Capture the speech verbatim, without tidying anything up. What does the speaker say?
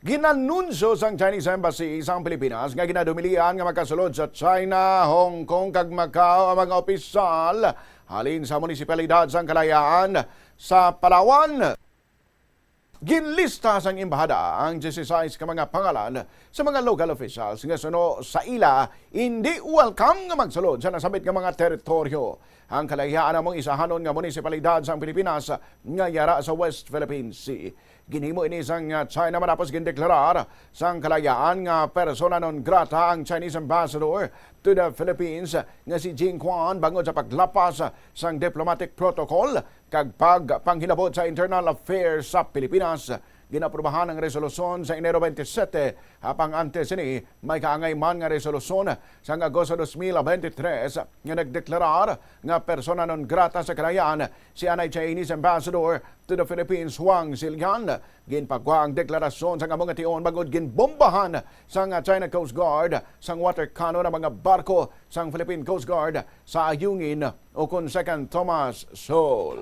Ginanunsyo sang Chinese Embassy sang Pilipinas nga ginadumilian nga makasulod sa China, Hong Kong, kag Macau ang mga opisyal halin sa munisipalidad sang Kalayaan sa Palawan. Ginlista sang embahada ang disisais ka mga pangalan sa mga local officials nga suno sa ila hindi welcome nga magsulod sa nasambit nga mga teritoryo. Ang Kalayaan amo ang isahanon nga munisipalidad sang Pilipinas nga yara sa West Philippine Sea. Ginhimo ini sang, ah, China matapos gindeklarar sang Kalayaan nga persona non grata ang Chinese ambassador to the Philippines nga si Jing Quan bangod sa paglapas sang diplomatic protocol kag pagpanghilabot sa internal affairs sa Pilipinas. Ginaprobahan ang resolusyon sa Enero twenty-seven, apang antes sini may kaangay man nga resolusyon sang Agosto dos mil veintitrés nga nagdeklarar nga persona non grata sa Kalayaan si anay Chinese Ambassador to the Philippines, Wang Zilian. Ginpagwa ang deklarasyon sang amo nga tion bangod ginbombahan sang China Coast Guard sang water cannon ang mga barko sang Philippine Coast Guard sa Ayungin, ukon Second Thomas Shoal.